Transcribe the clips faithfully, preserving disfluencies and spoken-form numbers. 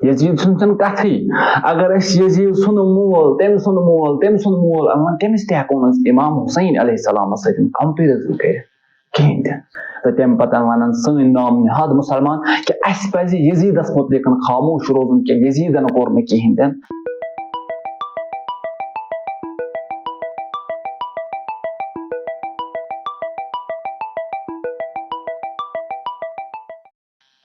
یزید سُنٛد چھَنہٕ کَتھٕے۔ اگر أسۍ یزید سُنٛد مول، تٔمۍ سُنٛد مول، تٔمۍ سُنٛد مول اَنون، تٔمِس تہِ ہٮ۪کو نہٕ أسۍ امام حسین علیہ السلامَس سۭتۍ compare کٔرِتھ کِہیٖنۍ تہِ۔ تہٕ تَمہِ پَتہٕ وَنان سٲنۍ نام نہاد مُسلمان کہِ اَسہِ پَزِ یزیدَس مُتعلِق خاموش روزُن، کہِ یزیدَن کوٚر نہٕ کِہیٖنۍ تہِ نہٕ۔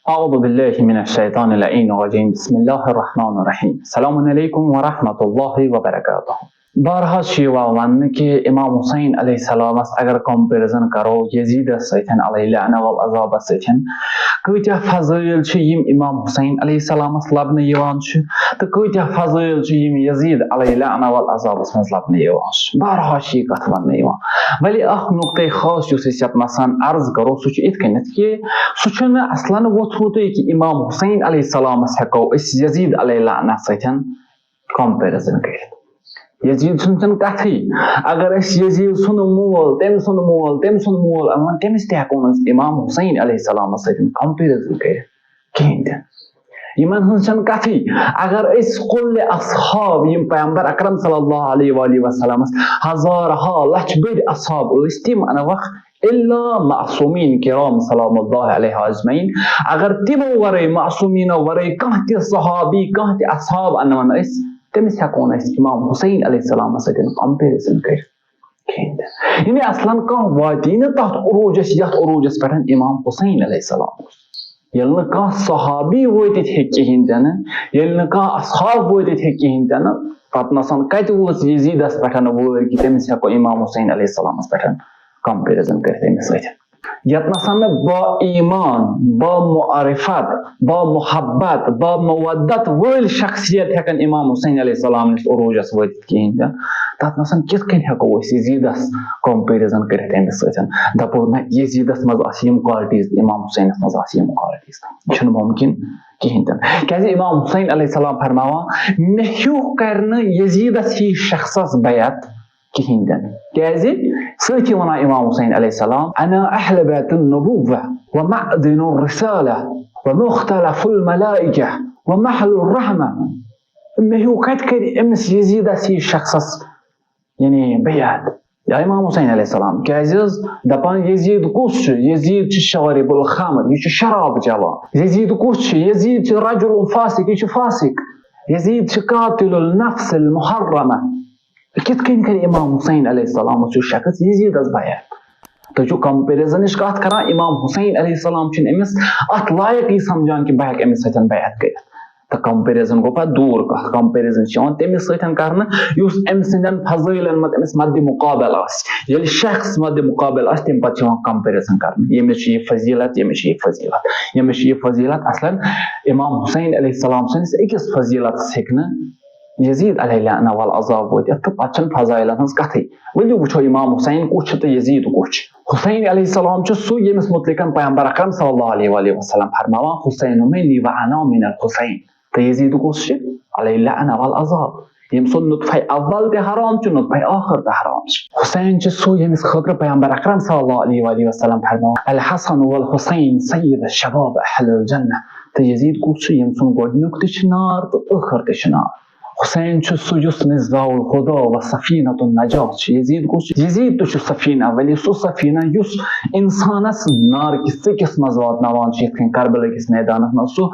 أعوذ بالله من الشيطان اللعين الرجيم. بسم الله الرحمن الرحيم. السلام عليكم ورحمة الله وبركاته. بارہا چھُ یِوان وننہٕ کہِ امام حسین علیہ السلامس اگر comparison کرو یزیدس سۭتۍ علیہ لعنہ والعذابس سۭتۍ، کۭتیاہ فضٲیل چھِ یِم امام حسین علیہ السلامس لبنہٕ یِوان چھِ، تہٕ کۭتیاہ فضٲیل چھِ یِم یزید علیہ لعنہ والعذابس منٛز لبنہٕ یِوان چھِ۔ بارہا چھِ یہِ کتھ وننہٕ یِوان۔ ولی اکھ نقطے خاص یُس أسۍ یتھ نسان عرض کرو، سُہ چھُ یِتھ کٔنٮ۪تھ کہِ سُہ چھُنہٕ اصلاً ووٚتھمُتٕے کہِ امام حسین علیہ السلامس ہٮ۪کو أسۍ یزید علیہ لعنہ سۭتۍ comparison کٔرِتھ۔ یزید سُنٛد چھَنہٕ کَتھٕے۔ اگر أسۍ یزید سُنٛد مول، تٔمۍ سُنٛد مول، تٔمۍ سُنٛد مول اَنون، تٔمِس تہِ ہٮ۪کو نہٕ أسۍ امام حسین علیہ السلامَس سۭتۍ comparison کٔرِتھ کِہیٖنۍ تہِ۔ یِمَن ہٕنٛز چھَنہٕ کَتھٕے۔ اگر أسۍ کُلِ اصحاب، یِم پیغمبر اکرم صلی اللہ علیہ وآلہ وسلمس ہزارہا لَچھ بٔدۍ اصحاب ٲسۍ، تِم اَنوکھ الا معصومین کرام سلام اللہ علیہ اجمعین۔ اگر تِمو ورٲے، معصومیٖنو ورٲے کانٛہہ تہِ صحابی، کانٛہہ تہِ اصحاب انون أسۍ، تٔمِس ہٮ۪کو نہٕ أسۍ امام حسین علیہ السلامس سۭتۍ comparison کٔرِتھ کِہیٖنۍ تہِ۔ یعنی اصلاً کانٛہہ واتی نہٕ تتھ عروجس، یتھ عروجس پٮ۪ٹھ امام حسین علیہ السلام اوس۔ ییٚلہِ نہٕ کانٛہہ صحابی وٲتِتھ ہیٚکہِ کِہیٖنۍ تہِ نہٕ، ییٚلہِ نہٕ کانٛہہ اصحاب وٲتِتھ ہیٚکہِ کِہیٖنۍ تہِ نہٕ، پتہٕ نسن کتہِ وٲژ یزیدس پٮ۪ٹھ وٲرۍ کہِ تٔمِس ہٮ۪کو امام حسین علیہ السلامس پٮ۪ٹھ comparison کٔرِتھ أمِس سۭتۍ۔ یتھ نسا نہٕ با ایمان، با معرفت، با محبت، با مودت وٲلۍ شخصیت ہٮ۪کن امام حسین علیہ السلام نِش عروجس وٲتِتھ کِہیٖنۍ تہِ۔ تتھ نسا کِتھ کٔنۍ ہٮ۪کو أسۍ یزیدس comparison کٔرِتھ أمِس سۭتۍ؟ دپو نہ، یزیدس منٛز آسہٕ یِم qualities، امام حسینس منٛز آسہٕ یِم qualities۔ یہِ چھُنہٕ ممکن کِہیٖنۍ تہِ نہٕ۔ کیازِ امام حسین علیہ السلام فرماوان، مےٚ ہیوٗ کرِ نہٕ یزیدس ہی شخصس بیعت کِہیٖنۍ تہِ نہٕ۔ کیازِ؟ سۭتۍ چھِ وَنان امام حسین علیہ السلام، انا اہل بیت النبوہ و معدن الرسالہ و مختلف الملائکہ و محل الرحمہ۔ مےٚ ہیوٗ کَتہِ کَرِ أمِس یزیدس ہی شخصس، یعنی، بیعت؟ یا امام حسین علیہ السلام، کیازِ حظ دَپان یزید کُس چھُ؟ یزید چھُ شارب الخمر، یہِ چھُ شراب چٮ۪وان۔ یزید کُس چھُ؟ یزید چھُ رجل فاسق، یہِ چھُ فاسق۔ یزید چھُ قاتل النفس المحرمہ۔ کِتھ کٔنۍ کرِ امام حسین علیہ السلام سُہ شخص یزیدس بیعت؟ تُہۍ چھِو comparisonٕچ کتھ کران، امام حسین علیہ السلام چھُنہٕ أمِس اتھ لایقٕے سمجھان کہِ بہٕ ہٮ۪کہٕ أمِس سۭتۍ بیعت کٔرِتھ۔ تہٕ comparison گوٚو پتہٕ دوٗر کتھ، comparison چھِ یِوان تٔمِس سۭتۍ کرنہٕ یُس أمۍ سٕنٛدٮ۪ن فضٲیلن منٛز أمِس مدِ مقابل آسہِ۔ ییٚلہِ شخص مدِ مقابل آسہِ، تمہِ پتہٕ چھِ یِوان comparison کرنہٕ، ییٚمِس چھِ یہِ فضیلت، ییٚمِس چھِ یہِ فضیلت، ییٚمِس چھِ یہِ فضیلت۔ اصلاً امام حسین علیہ السلام سٕنٛدِس أکِس فضیلتس ہیٚکہِ نہٕ یزید علیہ لعنہ والعذاب وٲتِتھ، تہٕ پتہٕ چھَنہٕ فضائلن ہٕنٛز کتھٕے۔ ؤلِو وٕچھو امام حسین کُس چھُ تہٕ یزید کُس چھُ۔ حسین علیہ السلام چھُ سُہ، ییٚمِس متعلقن پیغمبر اکرم صلی اللہ علیہ وآلہ وسلم فرماوان، "حسین منی و انا من الحسین"، تہٕ یزید کُس چھُ؟ علیہ لعنہ والعذاب، ییٚمۍ سُنٛد نطفہ اول تہِ حرام چھُ، نطفہ آخر تہِ حرام چھُ۔ حسین چھُ سُہ، ییٚمِس خٲطرٕ پیغمبر اکرم صلی اللہ علیہ وآلہ وسلم فرماوان، "الحسن والحسین سید شباب اہل الجنہ"، تہٕ یزید کُس چھُ؟ ییٚمۍ سُنٛد گۄڈٕنیُک تہِ چھُ نار تہٕ ٲخر تہِ چھُ نار۔ حسین چھُ سُہ یُس مصباح الہدیٰ و سفینۃ النجاۃ چھُ۔ یزید کُس چھُ؟ یزید تہِ چھُ سفینہ، ولی سُہ سفینہ یُس انسانس نار کِس ژٔکِس منٛز واتناوان چھُ، یِتھ کٔنۍ کربلا کِس میدانس منٛز۔ سُہ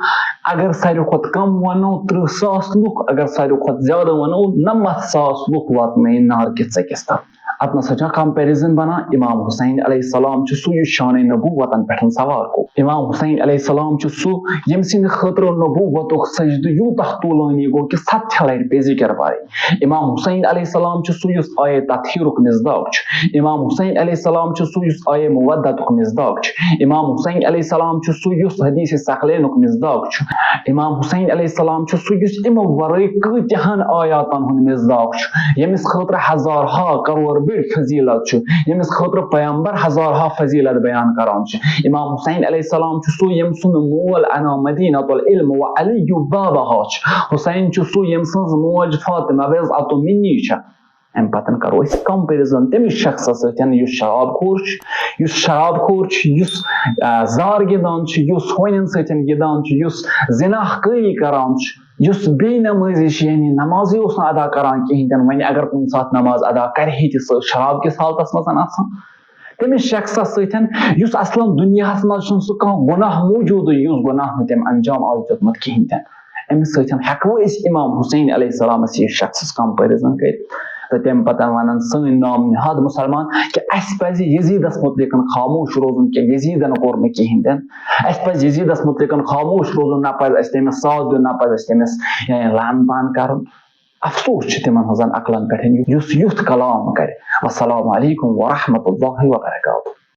اگر ساروی کھۄتہٕ کم ونو ترٕٛہ ساس لُکھ، اگر ساروی کھۄتہٕ زیادٕ ونو نمتھ ساس لُکھ واتنٲیِن نار کِس ژٔکِس تل۔ اتھ نسا چھا comparison بنان؟ امام حسین علیہ السلام چھُ سُہ یُس شانِ نبوتن پٮ۪ٹھ سوار گوٚو۔ امام حسین علیہ السلام چھُ سُہ ییٚمہِ سٕنٛدِ خٲطرٕ نبوتُک سجدٕ یوٗتاہ طولٲنی گوٚو کہِ ستھ چھِ لٹہِ پیٚیہِ ذکر پرٕنۍ۔ امام حسین علیہ السلام چھُ سُہ یُس آیے تطہیرُک مصداق چھُ۔ امام حسین علیہ السلام چھُ سُہ یُس آیے مودتُک مصداق چھُ۔ امام حسین علیہ السلام چھُ سُہ یُس حدیث ثقلینُک مصداق چھُ۔ امام حسین علیہ السلام چھُ سُہ یُس اَمہِ ورٲے کۭتیاہن آیاتن ہُنٛد مصداق چھُ، ییٚمِس خٲطرٕ ہزارہا کرور بٔڑۍ فضیلت چھُ، ییٚمِس خٲطرٕ پیغمبر ہزارہا فضیلت بیان کران چھِ۔ امام حسین علیہ السلام چھُ سُہ، ییٚمۍ سُنٛد مول انا مدینۃ العلم و علی بابہا چھُ۔ حسین چھُ سُہ، ییٚمۍ سٕنٛز موج فاطمہ بضعۃ منی چھےٚ۔ اَمہِ پَتہٕ کَرو أسۍ کَمپیرِزن تٔمِس شخصس سۭتۍ یُس شراب خور چھُ، یُس شراب خور چھُ، یُس آ، زار گِنٛدان چھُ، یُس ہونٮ۪ن سۭتۍ گِنٛدان چھُ، یُس زِناہ کٲری کران چھُ، یُس بے نمٲزی چھُ، یعنی نمازٕے اوس نہٕ ادا کران کِہینۍ تہِ نہٕ۔ وۄنۍ اگر کُنہِ ساتہٕ نماز ادا کرِ ہے تہِ، سُہ شراب کِس حالتس منٛز آسان۔ تٔمِس شخصس سۭتۍ یُس اصلاً دُنیاہس منٛز چھُنہٕ سُہ کانٛہہ گۄناہ موجوٗدٕے، یُس گۄناہ نہٕ تٔمۍ انجام آسہِ دیُتمُت کِہینۍ تہِ نہٕ۔ أمِس سۭتۍ ہٮ۪کو أسۍ امام حسین علیہ السلامس یہِ شخصس کمپیرزن کٔرِتھ؟ تہٕ تمہِ پتہٕ ونان سٲنۍ نام نہاد مسلمان کہِ اسہِ پزِ یزیدس متعلق خاموش روزُن، کہِ یزیدن کوٚر نہٕ کِہینۍ تہِ نہٕ۔ اسہِ پزِ یزیدس متعلق خاموش روزُن، نہ پزِ اسہِ تٔمِس ساتھ دیُن، نہ پزِ اسہِ تٔمِس، یعنی، لعن پان کرُن۔ افسوس چھُ تِمن ہٕنٛزن عقلن پٮ۪ٹھ، یُس یُتھ کلام کرِ۔ السلام علیکم ورحمۃ اللہ وبرکاتہ۔